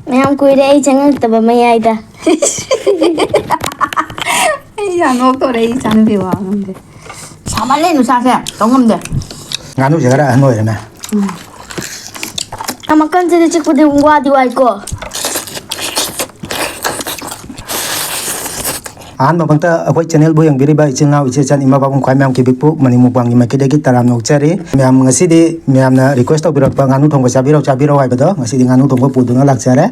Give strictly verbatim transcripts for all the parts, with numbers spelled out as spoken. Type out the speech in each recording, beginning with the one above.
ꯃꯌꯥꯝ ꯀꯨꯏꯔꯦ ꯑꯩ ꯆꯪꯉꯛꯇꯕ ꯃꯌꯥꯏꯗ꯫ ꯑꯩ ꯌꯥꯝ ꯅꯣꯛꯇꯣꯔꯦ, ꯑꯩ ꯏꯆꯥꯅꯨꯄꯤ ꯋꯥ ꯉꯝꯗꯦ꯫ ꯁꯥꯃꯜꯂꯦ ꯅꯨꯡꯁꯥꯁꯦ, ꯇꯧ ꯉꯝꯗꯦ꯫ ꯉꯥꯅꯨꯁꯦ ꯈꯔ ꯑꯍꯟ ꯑꯣꯏꯔꯦꯅꯦ꯫ ꯎꯝ꯫ ꯌꯥꯝ ꯑꯀꯟꯁꯤꯗꯤ ꯆꯤꯛꯄꯗꯤ ꯋꯥꯗꯤ ꯋꯥꯏꯀꯣ꯫ ꯑꯍꯥꯟꯕ ꯃꯛꯇ ꯑꯩꯈꯣꯏ ꯆꯦꯅꯦꯜꯕꯨ ꯌꯦꯡꯕꯤꯔꯤꯕ ꯏꯆꯤꯜ ꯏꯅꯥꯎ, ꯏꯆꯦ ꯏꯆꯟ, ꯏꯃꯥ ꯄꯥꯕꯨꯡ ꯈ꯭ꯋꯥꯏ ꯃꯌꯥꯝ ꯀꯤꯕꯤꯛꯄꯨ ꯃꯅꯤ ꯃꯨꯛꯕꯥꯡꯒꯤ ꯃꯥꯏꯀꯩꯗꯒꯤ ꯇꯔꯥꯝꯅ ꯑꯣꯛꯆꯔꯤ꯫ ꯃꯌꯥꯝ ꯉꯁꯤꯗꯤ ꯃꯌꯥꯝꯅ ꯔꯤꯀ꯭ꯋꯦꯁ ꯇꯧꯕꯤꯔꯛꯄ ꯉꯥꯅꯨ ꯊꯣꯡꯕ ꯆꯥꯕꯤꯔꯣ, ꯆꯥꯕꯤꯔꯣ ꯍꯥꯏꯕꯗꯣ ꯉꯁꯤꯗꯤ ꯉꯥꯅꯨ ꯊꯣꯡꯕ ꯄꯨꯗꯨꯅ ꯂꯥꯛꯆꯔꯦ꯫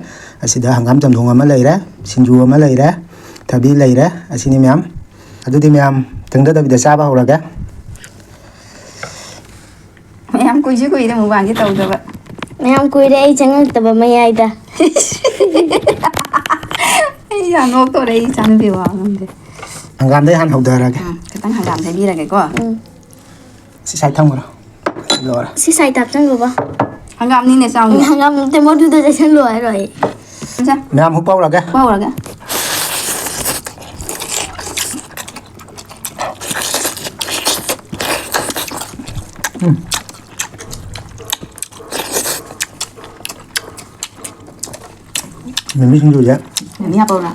ꯑꯁꯤꯗ ꯍꯪꯒꯥꯝ ꯆꯝꯊꯣꯡ ꯑꯃ ꯂꯩꯔꯦ, ꯁꯤꯡꯖꯨ ꯑꯃ ꯂꯩꯔꯦ, ꯊꯕꯤ ꯂꯩꯔꯦ꯫ ꯑꯁꯤꯅꯤ ꯃꯌꯥꯝ꯫ ꯑꯗꯨꯗꯤ ꯃꯌꯥꯝ ꯊꯦꯡꯊꯗꯕꯤꯗ ꯆꯥꯕ ꯍꯧꯔꯒꯦ꯫ ꯃꯌꯥꯝ ꯀꯨꯏꯁꯨ ꯀꯨꯏꯔꯦ ꯃꯨꯛꯕꯥꯡꯁꯦ ꯇꯧꯗꯕ꯫ ꯃꯌꯥꯝ ꯀꯨꯏꯔꯦ ꯑꯩ ꯆꯪꯉꯛꯇꯕ ꯃꯌꯥꯏꯗ꯫ ꯑꯩ ꯌꯥꯝ ꯅꯣꯛꯇꯣꯔꯦ, ꯑꯩ ꯏꯆꯥꯅꯨꯄꯤ ꯋꯥ ꯉꯝꯗꯦ꯫ ꯍꯪꯒꯥꯝꯗꯩ ꯍꯥꯟꯅ ꯍꯧꯊꯔꯒꯦ꯫ ꯎꯝ, ꯈꯤꯇꯪ ꯍꯪꯒꯥꯝ ꯍꯩꯕꯤꯔꯒꯦꯀꯣ꯫ ꯎꯝ꯫ ꯁꯤ ꯁꯥꯏ ꯊꯝꯈ꯭ꯔꯣ꯫ ꯂꯣꯏꯔꯦ꯫ ꯁꯤ ꯁꯥꯏ ꯇꯥꯞꯆꯟꯈꯣꯕ꯫ ꯍꯪꯒꯥꯝꯅꯤꯅꯦ ꯆꯥꯎꯅ꯫ ꯍꯪꯒꯥꯝ ꯅꯠꯇꯦ, ꯃꯔꯨꯗꯣ ꯆꯥꯁꯤꯜꯂꯣ ꯍꯥꯏꯔꯣ ꯑꯩ꯫ ꯁꯦ꯫ ꯃꯌꯥꯝ ꯍꯨꯞꯄ ꯍꯧꯔꯒꯦ꯫ ꯍꯨꯞꯄ ꯍꯧꯔꯒꯦ꯫ ꯎꯝ꯫ ꯃꯤꯃꯤ ꯁꯤꯡꯖꯨꯁꯦ꯫ ꯃꯤꯃꯤ ꯍꯥꯞꯄꯧꯔꯥ?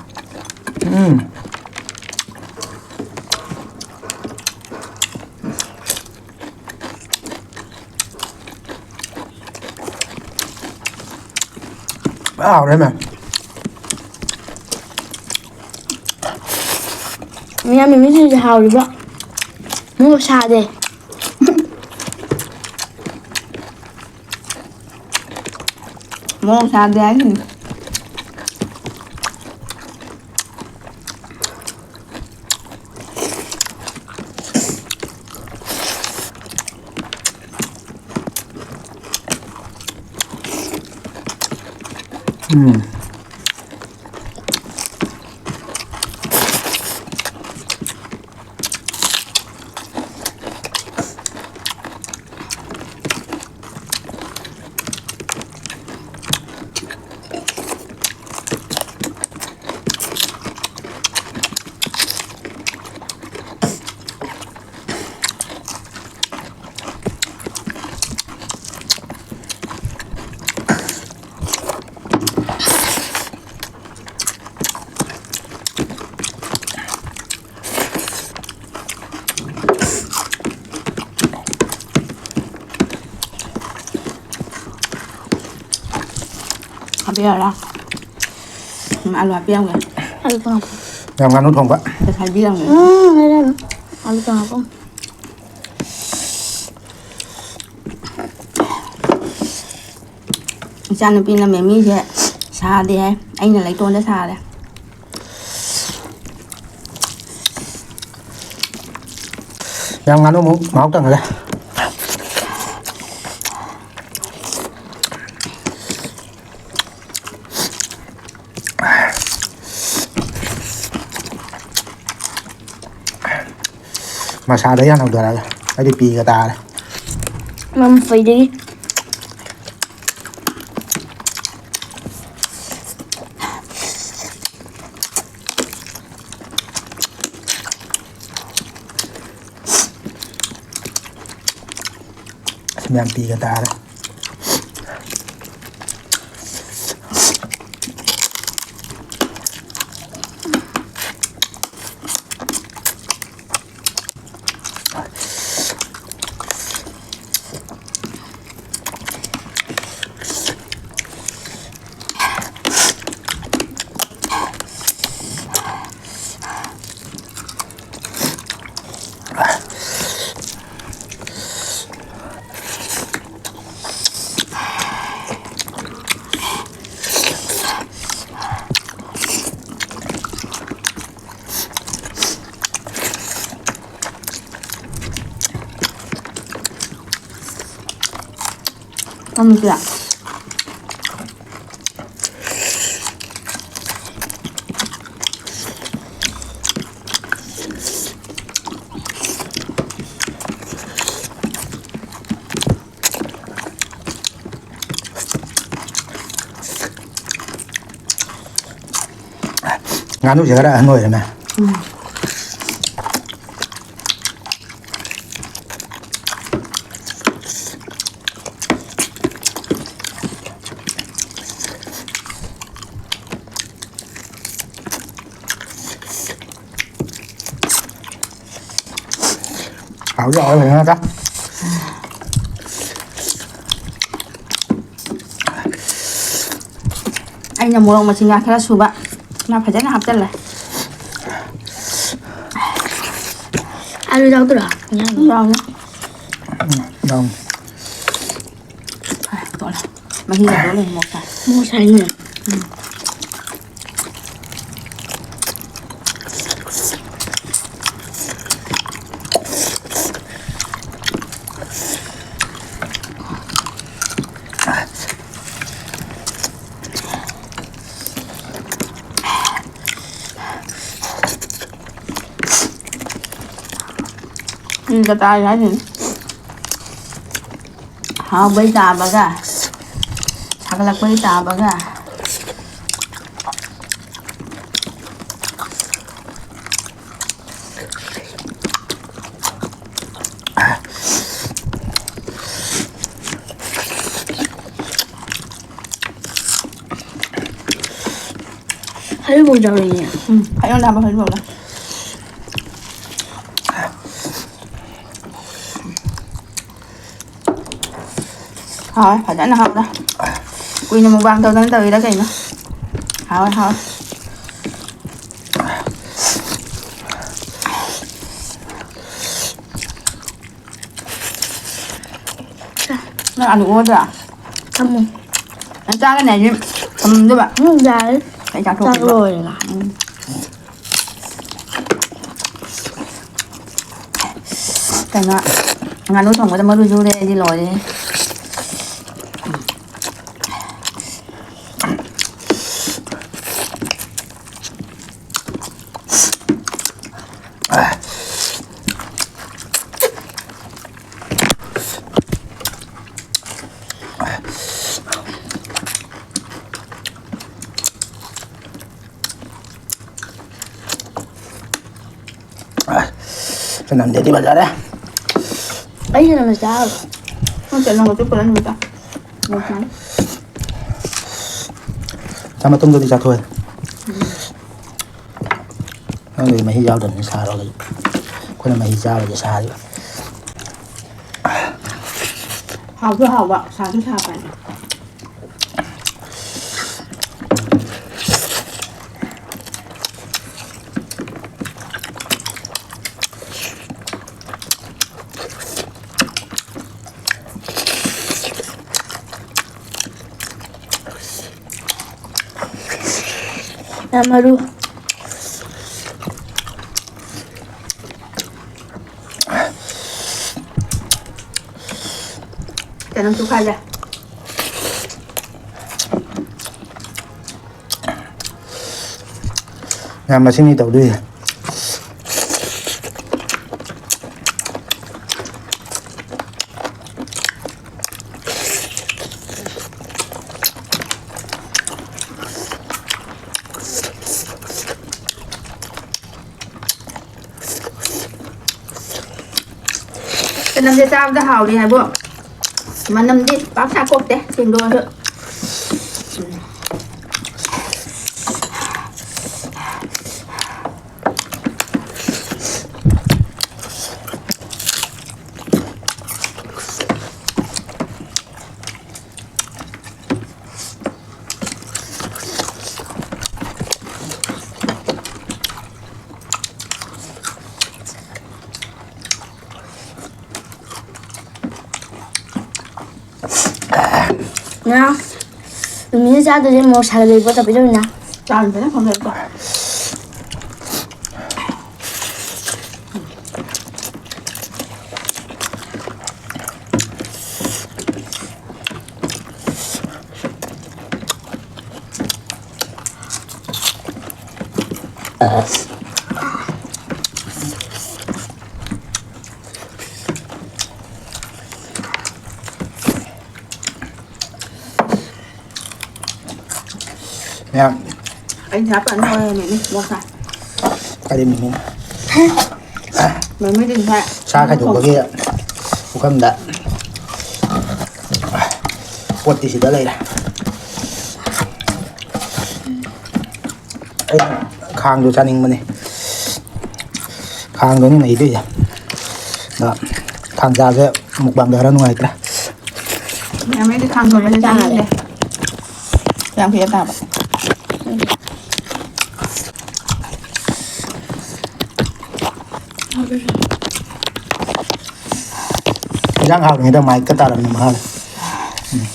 ꯎꯝ꯫ ꯐꯖꯅ ꯍꯥꯎꯔꯦ, ꯃꯦꯝ꯫ ꯃꯌꯥꯝ ꯃꯤꯃꯤꯁꯤꯡꯁꯦ ꯍꯥꯎꯔꯤꯕ꯫ ꯃꯣꯔꯣꯛ ꯁꯥꯗꯦ꯫ ꯃꯣꯔꯣꯛ ꯁꯥꯗꯦ ꯍꯥꯏꯁꯤꯅꯤ꯫ ꯎꯝ꯫ ꯌꯥꯔꯥ? ꯎꯝ, ꯑꯂꯨ ꯍꯥꯞꯄꯤꯔꯝꯒꯦ꯫ ꯑꯂꯨ ꯀꯥꯡꯉꯧ꯫ ꯌꯥꯝ ꯉꯥꯅꯨ ꯊꯣꯡꯕ꯫ ꯉꯁꯥꯏ ꯍꯥꯏꯕꯤꯔꯝꯒꯦ꯫ ꯎꯝ, ꯍꯥꯏꯔꯛꯑꯅꯨ꯫ ꯑꯂꯨ ꯀꯥꯡꯉꯧ꯫ ꯏꯆꯥꯅꯨꯄꯤꯅ ꯃꯦꯃꯤꯁꯦ ꯁꯥꯗꯦ ꯍꯥꯏ, ꯑꯩꯅ ꯂꯩꯇꯣꯟꯗ ꯁꯥꯔꯦ꯫ ꯌꯥꯝ ꯉꯥꯅꯨ ꯑꯃꯨꯛ ꯃꯍꯥꯎ ꯇꯪꯉꯒꯦ꯫ ꯃꯁꯥꯗ ꯌꯥꯝ ꯍꯧꯗꯔꯛꯑꯒ ꯑꯩꯗꯤ ꯄꯤꯒ ꯇꯥꯔꯦ꯫ ꯃꯃꯐꯩꯗꯒꯤ꯫ ꯑꯁ, ꯃꯌꯥꯝ ꯄꯤꯒ ꯇꯥꯔꯦ꯫ ꯊꯝꯃꯁꯤꯔꯥ? ꯉꯥꯅꯨꯁꯦ ꯈꯔ ꯑꯍꯟ ꯑꯣꯏꯔꯦꯅꯦ꯫ ꯎꯝ꯫ ꯍꯥꯎꯗꯤ ꯍꯥꯎꯋꯦ ꯐꯖꯅ ꯆꯥ꯫ ꯑꯩꯅ ꯃꯣꯔꯣꯛ ꯃꯆꯤꯟꯒ ꯈꯔ ꯁꯨꯕ꯫ ꯉꯥ ꯐꯖꯅ ꯍꯥꯞꯆꯜꯂꯦ꯫ ꯑꯂꯨ ꯌꯥꯎꯗ꯭ꯔꯣ? ꯌꯥꯎꯏ꯫ ꯌꯥꯎꯏ꯫ ꯇꯣꯠꯂꯦ꯫ ꯃꯍꯤꯒ ꯇꯣꯠꯂꯦ ꯃꯣꯔꯣꯛ ꯁꯥꯏ꯫ ꯃꯣꯔꯣꯛ ꯁꯥꯏꯅꯦ꯫ ꯎꯝ, ꯖꯇꯥ ꯍꯥꯏꯁꯤꯅꯤ꯫ ꯍꯥꯎꯕꯩ ꯇꯥꯕꯒ, ꯁꯥꯒꯠꯂꯛꯄꯩ ꯇꯥꯕꯒ꯫ ꯍꯩꯔꯤꯕꯣꯞ ꯌꯥꯎꯔꯛꯑꯦ꯫ ꯎꯝ, ꯑꯩꯉꯣꯟꯗ ꯍꯥꯞꯄꯣ, ꯍꯩꯔꯤꯕꯣꯞꯅ꯫ ꯍꯥꯎꯋꯦ, ꯐꯖꯅ ꯍꯥꯎꯔꯦ꯫ ꯀꯨꯏꯅ ꯃꯨꯛꯕꯥꯡ ꯇꯧꯗꯅ ꯇꯧꯔꯤꯔꯥ ꯀꯩꯅꯣ? ꯍꯥꯎꯋꯦ, ꯍꯥꯎꯋꯦ꯫ ꯅꯪ ꯑꯂꯨ ꯑꯣꯗ꯭ꯔꯥ? ꯊꯝꯃꯣ꯫ ꯅꯪ ꯆꯥꯒꯅꯤ ꯍꯥꯏꯗꯤ ꯊꯝꯗꯣꯏꯕ꯫ ꯎꯝ, ꯌꯥꯔꯦ꯫ ꯑꯩ ꯆꯥꯊꯣꯛꯀꯦꯕ꯫ ꯆꯥꯛ ꯂꯣꯏꯔꯦ꯫ ꯎꯝ꯫ ꯀꯩꯅꯣ, ꯉꯥꯅꯨ ꯊꯣꯡꯕꯗ ꯃꯔꯨ ꯆꯨꯔꯦ ꯑꯩꯗꯤ ꯂꯣꯏꯔꯦ꯫ ꯆꯅꯝꯗꯨꯗꯤ ꯐꯖꯔꯦ꯫ ꯑꯩ ꯆꯅꯝꯁꯦ ꯆꯥꯔꯔꯣꯏ꯫ ꯅꯪ ꯆꯅꯝꯒ ꯆꯨꯞꯄꯨꯔꯅꯨ ꯏꯇꯥ꯫ ꯆꯥ ꯃꯇꯨꯝꯗꯨꯗꯤ ꯆꯥꯊꯣꯛꯑꯦ꯫ ꯅꯪꯗꯤ ꯃꯍꯤ ꯌꯥꯎꯗꯕꯅꯤꯅ ꯁꯥꯔꯣ꯫ ꯑꯩꯈꯣꯏꯅ ꯃꯍꯤ ꯆꯥꯕꯒꯤ ꯁꯥꯔꯤꯕ꯫ ꯍꯥꯎꯁꯨ ꯍꯥꯎꯕ, ꯁꯥꯁꯨ ꯁꯥꯕ ꯍꯥꯏꯅ꯫ ꯌꯥꯝ ꯃꯔꯨ꯫ ꯀꯩꯅꯣꯝꯁꯨ ꯈꯜꯂꯦ꯫ ꯌꯥꯝ ꯃꯁꯤꯡꯅꯤ ꯇꯧꯗꯣꯏꯁꯦ꯫ ꯆꯅꯝꯁꯦ ꯆꯥꯕꯗ ꯍꯥꯎꯔꯤ ꯍꯥꯏꯕꯨ, ꯃꯅꯝꯗꯤ ꯄꯥꯛ ꯁꯥ ꯀꯣꯛꯇꯦ, ꯁꯦꯡꯗꯣꯛꯑꯁꯨ꯫ ꯉꯥ ꯅꯨꯃꯤꯠꯅ ꯆꯥꯗꯣꯏꯁꯦ ꯃꯣꯔꯣꯛ ꯁꯥꯒꯠꯂꯛꯏ ꯄꯣꯠ ꯇꯧꯕꯤꯗꯧꯅꯤꯅ꯫ ꯆꯥꯔꯨꯕꯅ ꯐꯪꯉꯦꯀꯣ꯫ ꯃꯌꯥꯝ꯫ ꯑꯩ ꯉꯁꯥꯏ ꯐꯖꯅ ꯍꯧꯔꯝꯃꯤꯅꯤ, ꯃꯣꯔꯣꯛ ꯁꯥꯏ꯫ ꯀꯔꯤ ꯃꯤꯃꯤ? ꯃꯃꯤꯗꯤ ꯉꯁꯥꯏ ꯁꯥ ꯈꯥꯏꯗꯣꯛꯄꯒꯤ ꯄꯨꯈꯝꯗ ꯄꯣꯠꯇꯤ ꯁꯤꯗ ꯂꯩꯔꯦ꯫ ꯑꯩꯅ ꯈꯥꯡꯗꯣ ꯆꯥꯅꯤꯡꯕꯅꯦ꯫ ꯈꯥꯡꯗꯣꯅꯤ ꯅꯩꯗꯣꯏꯁꯦ꯫ ꯑꯗꯣ ꯈꯥꯡꯖꯥꯁꯦ ꯃꯨꯛꯕꯥꯡꯗ ꯈꯔ ꯅꯨꯡꯉꯥꯏꯇ꯭ꯔꯦ꯫ ꯃꯌꯥꯝ ꯑꯩꯗꯤ ꯈꯥꯡ ꯊꯣꯡꯕꯁꯦ ꯆꯥꯅꯤꯡꯗꯦ꯫ ꯌꯥꯝ ꯐꯩꯌꯦ ꯇꯥꯕ꯫ ꯏꯟꯖꯥꯡ ꯍꯥꯎꯔꯤꯉꯩꯗ ꯃꯥꯏꯛꯇ ꯇꯥꯔꯝꯃꯤ ꯃꯍꯥꯎ꯫ ꯎꯝ꯫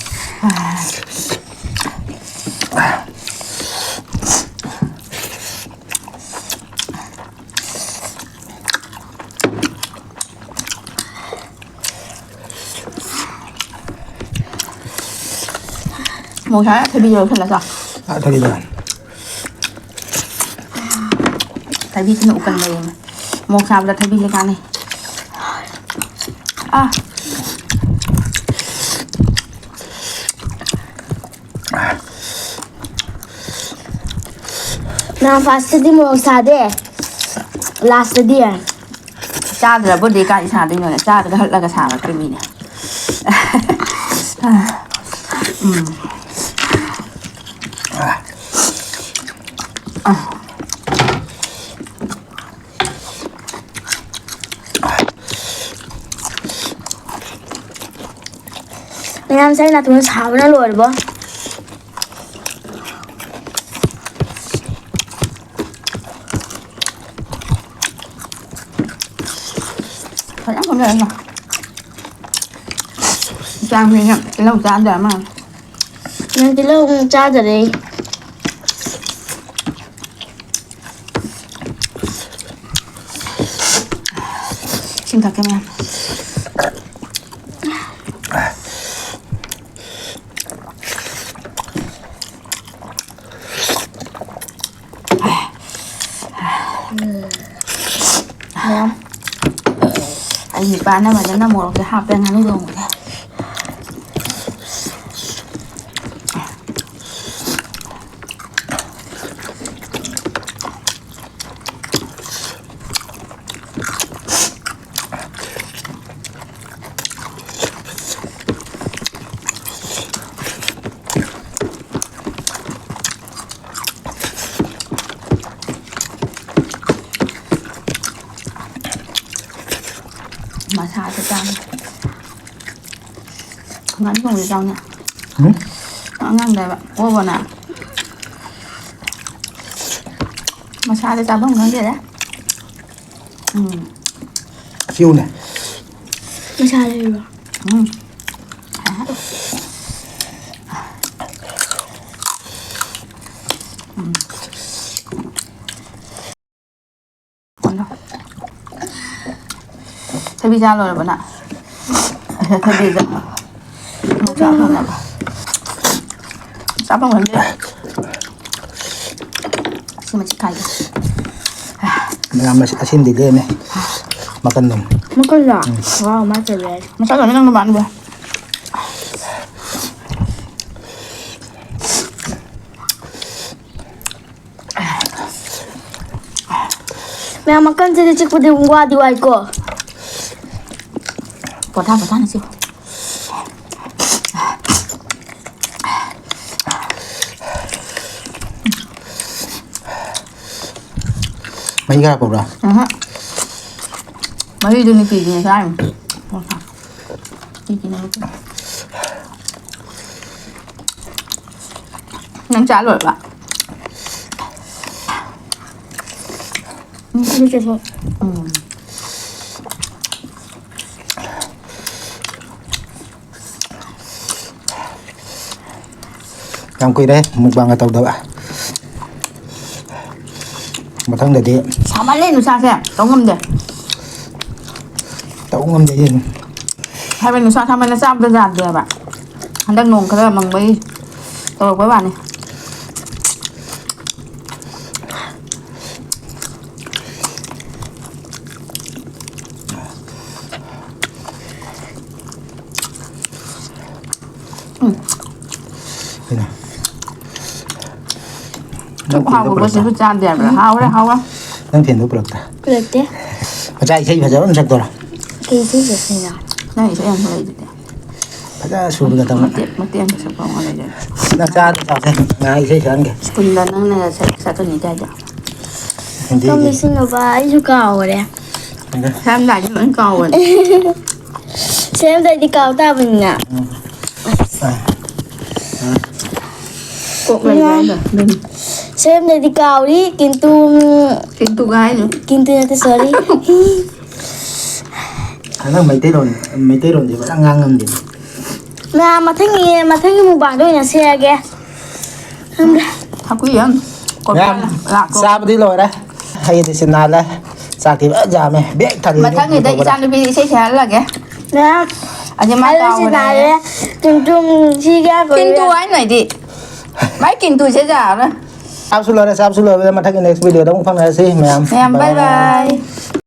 ꯃꯣꯔꯣꯛ ꯁꯥꯔ ꯊꯣꯏꯕꯤ ꯌꯧꯁꯜꯂꯁꯤ꯫ ꯊꯣꯏꯕꯤꯗꯣ꯫ ꯊꯣꯏꯕꯤꯁꯤꯅ ꯎꯀꯟ ꯂꯩꯔꯝꯃꯦ꯫ ꯃꯣꯔꯣꯛ ꯁꯥꯕꯗ ꯊꯣꯏꯕꯤꯁꯦ ꯀꯥꯟꯅꯩ꯫ ꯑꯥ꯫ ꯃꯌꯥꯝ ꯐꯥꯔꯁꯇꯗꯤ ꯃꯣꯔꯣꯛ ꯁꯥꯗꯦ, ꯂꯥꯁꯇꯗꯤ꯫ ꯆꯥꯗ꯭ꯔꯕꯨꯗꯤ ꯀꯥꯏ ꯁꯥꯗꯣꯏꯅꯣꯅꯦ? ꯆꯥꯗ꯭ꯔꯒ ꯍꯠꯂꯒ ꯁꯥꯔꯛꯇꯣꯏ ꯃꯤꯅꯦ꯫ ꯎꯝ꯫ ꯃꯌꯥꯝꯁꯦ ꯑꯩ ꯅꯥꯇꯣꯟ ꯁꯥꯕꯅ ꯂꯣꯏꯔꯕꯣ? ꯐꯖꯅ ꯐꯨꯠꯂꯦ ꯑꯩꯅ꯫ ꯏꯆꯥꯁꯤꯡꯁꯦ ꯇꯤꯜꯍꯧ ꯆꯥꯗ꯭ꯔꯦ ꯑꯃ꯫ ꯅꯪ ꯇꯤꯜꯍꯧ ꯑꯃꯨꯛ ꯆꯥꯗꯔꯦ꯫ ꯏꯁꯤꯡ ꯊꯛꯀꯦ ꯃꯌꯥꯝ꯫ ꯃꯌꯥꯝ꯫ ꯑꯩ ꯅꯨꯄꯥꯅ ꯐꯖꯅ ꯃꯣꯔꯣꯛꯁꯦ ꯍꯥꯞꯄꯦ ꯉꯥꯅꯨ ꯊꯣꯡꯕꯁꯦ꯫ ꯃꯁꯥꯁꯦ ꯆꯥꯎꯅ꯫ ꯉꯥꯅꯨ ꯊꯣꯡꯕꯁꯦ ꯆꯥꯎꯅ꯫ ꯎꯝ? ꯑꯉꯥꯡꯗꯕ꯫ ꯑꯣꯕꯅ꯫ ꯃꯁꯥꯗ ꯆꯥꯐꯝ ꯈꯪꯗꯦꯗ꯫ ꯎꯝ꯫ ꯁꯤꯎꯅꯦ꯫ ꯃꯁꯥ ꯂꯩꯕ꯭ꯔꯣ? ꯎꯝ꯫ ꯎꯝ꯫ ꯊꯕꯤ ꯆꯥ ꯂꯣꯏꯔꯕ ꯅꯪ? ꯑꯁ, ꯊꯕꯤꯗ ꯌꯣꯡꯆꯥꯛ ꯊꯣꯡꯅꯕ꯫ ꯀꯥꯞꯄꯝ ꯈꯪꯗꯦ꯫ ꯁꯤ ꯃꯆꯤꯠ ꯈꯥꯏꯒꯦ꯫ ꯃꯌꯥꯝ ꯑꯁꯤ-, ꯑꯁꯤꯃꯗꯤ ꯂꯦꯝꯃꯦ꯫ ꯃꯀꯟꯗꯣ꯫ ꯃꯀꯟꯂꯣ? ꯎꯝ꯫ Wow, my favorite. ꯃꯀꯟ ꯂꯣꯏꯅ ꯅꯪꯅ ꯃꯥꯟꯕ꯫ ꯃꯌꯥꯝ ꯃꯀꯟꯁꯤꯗꯤ ꯆꯤꯛꯄꯗꯤ ꯋꯥꯗꯤ ꯋꯥꯏꯀꯣ꯫ ꯄꯣꯊꯥ, ꯄꯣꯊꯥꯅ ꯆꯤꯛꯎ꯫ ꯃꯍꯤ ꯈꯔ ꯍꯥꯞꯄꯧꯔꯥ? ꯎꯝꯍꯨꯝ꯫ ꯃꯍꯤꯗꯨꯅꯤ ꯀꯤꯔꯤꯁꯦ ꯆꯥꯔꯤꯅꯤ꯫ ꯀꯤꯔꯤꯅꯦ꯫ ꯅꯪ ꯆꯥ ꯂꯣꯏꯔꯕ? ꯎꯝ, ꯑꯗꯨ ꯆꯠꯊꯣꯛ꯫ ꯎꯝ꯫ ꯌꯥꯝ ꯀꯨꯏꯔꯦ ꯃꯨꯛꯕꯥꯡꯒ ꯇꯧꯗꯕ꯫ ꯃꯊꯪꯗꯗꯤ ꯁꯥꯃꯜꯂꯦ ꯅꯨꯡꯁꯥꯁꯦ, ꯇꯧ ꯉꯝꯗꯦ꯫ ꯇꯧ ꯉꯝꯗꯦ ꯏꯕꯦꯝꯃ꯫ ꯍꯥꯏꯕ ꯅꯨꯡꯁꯥ ꯁꯥꯃꯟꯅ ꯆꯥꯕꯗ ꯌꯥꯗꯦꯕ꯫ ꯍꯟꯗꯛ ꯅꯣꯡ ꯈꯔ ꯃꯪꯕꯒꯤ ꯇꯧꯔꯛꯄꯩ ꯋꯥꯅꯤ꯫ ꯎꯝ꯫ ꯀꯩꯅꯣ? ꯅꯪ ꯐꯦꯟꯗꯣ ꯍꯥꯎꯕ ꯄꯨꯔꯛꯇ? ꯄꯣꯠꯁꯤꯕꯨ ꯆꯥꯗꯦ ꯍꯥꯏꯕ꯭ꯔꯥ? ꯍꯥꯎꯔꯦ, ꯍꯥꯎꯔꯦ꯫ ꯅꯪ ꯐꯦꯟꯗꯣ ꯄꯨꯔꯛꯇ? ꯄꯨꯔꯛꯇꯦ꯫ ꯃꯆꯥ ꯏꯁꯩ ꯐꯖꯕ ꯑꯃ ꯁꯛꯇꯣꯔꯥ? ꯀꯩ ꯏꯁꯩ ꯁꯛꯇꯣꯏꯅꯣ? ꯅꯪ ꯏꯁꯩ ꯌꯥꯝ ꯍꯩꯗꯨꯗꯤ꯫ ꯐꯖꯅ ꯁꯨꯔꯒ ꯇꯧꯅ꯫ ꯃꯇꯦꯛ, ꯃꯇꯦꯛ ꯑꯃ ꯁꯛꯄ ꯑꯃ ꯂꯩꯔꯦ꯫ ꯅꯪ ꯆꯥꯗꯤ ꯆꯥꯎꯁꯦ꯫ ꯉꯥꯏ ꯏꯁꯩ ꯁꯛꯍꯟꯒꯦ꯫ ꯁ꯭ꯀꯨꯜꯗ ꯅꯪꯅ ꯁꯛ-, ꯁꯛꯀꯅꯤ ꯍꯥꯏꯗꯥꯏꯗꯣ? ꯍꯤꯟꯗꯤꯒꯤ꯫ ꯀꯝ ꯅꯤꯡꯁꯤꯡꯅꯕ ꯑꯩꯁꯨ ꯀꯥꯎꯈ꯭ꯔꯦ꯫ ꯈꯪꯗꯦ꯫ ꯁꯛꯑꯝꯗꯥꯏꯗꯤ ꯂꯣꯏ ꯀꯥꯎꯕꯅꯦ꯫ ꯎꯝ꯫ ꯁꯛꯑꯝꯗꯥꯏꯗꯤ ꯀꯥꯎ ꯇꯥꯕꯅꯤꯅ꯫ ꯎꯝ꯫ ꯑꯥ꯫ ꯑꯥ꯫ ꯀꯣꯛ ꯂꯩꯕ ꯍꯥꯏꯗꯣ ꯑꯗꯨꯅꯤ꯫ ꯁꯛꯑꯝꯗꯥꯏꯗꯤ ꯀꯥꯎꯔꯤ, ꯀꯤꯟꯇꯨ, ꯀꯤꯟꯇꯨꯒ ꯍꯥꯏꯅꯨ꯫ ꯀꯤꯟꯇꯨ ꯅꯠꯇꯦ, sorry꯫ ꯍꯟꯗꯛ ꯃꯩꯇꯩꯂꯣꯟ, ꯃꯩꯇꯩꯂꯣꯟꯁꯦ ꯐꯖꯅ ꯉꯥꯡ ꯉꯝꯗꯦ꯫ ꯃꯌꯥꯝ ꯃꯊꯪꯒꯤ, ꯃꯊꯪꯒꯤ ꯃꯨꯛꯕꯥꯡꯗ ꯑꯣꯏꯅ ꯁꯦꯝꯃꯒꯦ꯫ ꯊꯛꯄꯤꯌꯨ ꯌꯥꯝ꯫ ꯃꯌꯥꯝ ꯂꯥꯛꯀꯣ꯫ ꯆꯥꯕꯗꯤ ꯂꯣꯏꯔꯦ꯫ ꯍꯩꯗꯤ ꯁꯤ ꯅꯥꯜꯂꯦ꯫ ꯆꯥꯛꯇꯤ ꯐꯖꯅ ꯌꯥꯝꯃꯦ꯫ ꯕꯦꯛ ꯊꯜꯂꯦ ꯃꯊꯪꯒꯤꯗ ꯇꯧꯕꯗ꯫ ꯏꯆꯥꯅꯨꯄꯤꯗꯤ ꯏꯁꯩ ꯁꯛꯍꯜꯂꯒꯦ꯫ ꯃꯌꯥꯝ ꯑꯁꯤ ꯃꯥ ꯑꯩꯁꯨ ꯁꯤ ꯀꯥꯎꯕꯅꯦ꯫ ꯅꯥꯜꯂꯦ꯫ ꯇꯨꯝ ꯇꯨꯝ ꯁꯤ ꯀꯌꯥ ꯀꯤꯟꯇꯨ ꯀꯨꯏꯔꯦ? ꯍꯥꯏꯅꯣ ꯑꯩꯗꯤ꯫ ꯃꯥꯏ ꯀꯤꯟꯇꯨꯁꯦ ꯌꯥꯔꯣꯏ꯫ ꯆꯥꯕꯁꯨ ꯂꯣꯏꯔꯦ, ꯆꯥꯕꯁꯨ ꯂꯣꯏꯕꯗ ꯃꯊꯪꯒꯤ next video ꯗ ꯑꯃꯨꯛ ꯐꯪꯅꯔꯁꯤ ꯃꯌꯥꯝ꯫ ꯃꯌꯥꯝ bye bye꯫